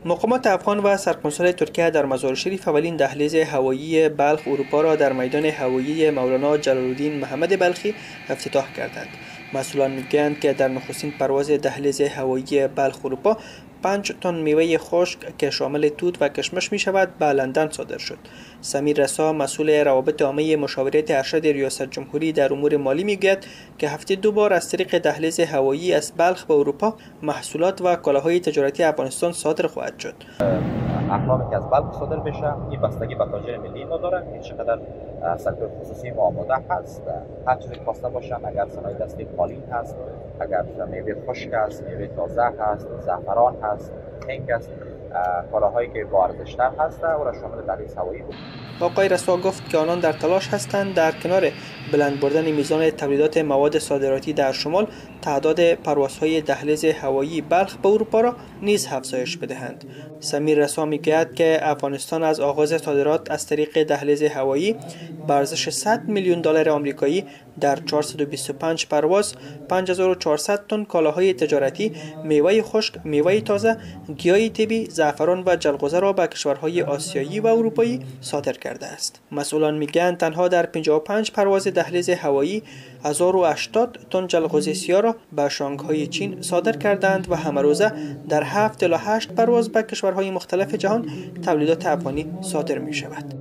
مقامات افغان و سرکنسول ترکیه در مزار شریف اولین دهلیز هوایی بلخ اروپا را در میدان هوایی مولانا جلال‌الدین محمد بلخی افتتاح کردند. مسئولان میگویند که در نخستین پرواز دهلیز هوایی بلخ اروپا 5 تن میوه خشک که شامل توت و کشمش می شود به لندن صادر شد. سمیر رسا، مسئول روابط عامه مشاوریت ارشد ریاست جمهوری در امور مالی، میگوید که هفته 2 بار از طریق دهلیز هوایی از بلخ به اروپا محصولات و کالاهای تجارتی افغانستان صادر خواهد شد. اقلامی که از بلخ صادر بشه این بستگی به تاجر ملی ما داره که چقدر سکتور خصوصی ما آماده هست. هر چیزی که خواسته باشن، اگر صنایع دستی قالین هست، اگر میوه خشک است، میوه تازه هست، زعفران هست، هنگ است، کالاهایی که با ارزش‌تر هست و را شامل دهلیز هوایی بود. آقای رسا گفت که آنان در تلاش هستند در کنار بلند بردن میزان تولیدات مواد صادراتی در شمال، تعداد پروازهای دهلیز هوایی بلخ به اروپا را نیز افزایش بدهند. سمیر رسا میگوید که افغانستان از آغاز صادرات از طریق دهلیز هوایی به ارزش 100 میلیون دلار آمریکایی در 425 پرواز 5400 تن کالاهای تجارتی، میوه خشک، میوه تازه، گیاه طبی، زعفران و جلغوزه را به کشورهای آسیایی و اروپایی صادر کرده است. مسئولان میگویند تنها در 55 پرواز دهلیز هوایی 1080 تن جلغوزه سیاه را به شانگهای چین صادر کردند و همه روزه در 7 الی 8 پرواز به کشورهای مختلف جهان تولیدات افغانی صادر می شود.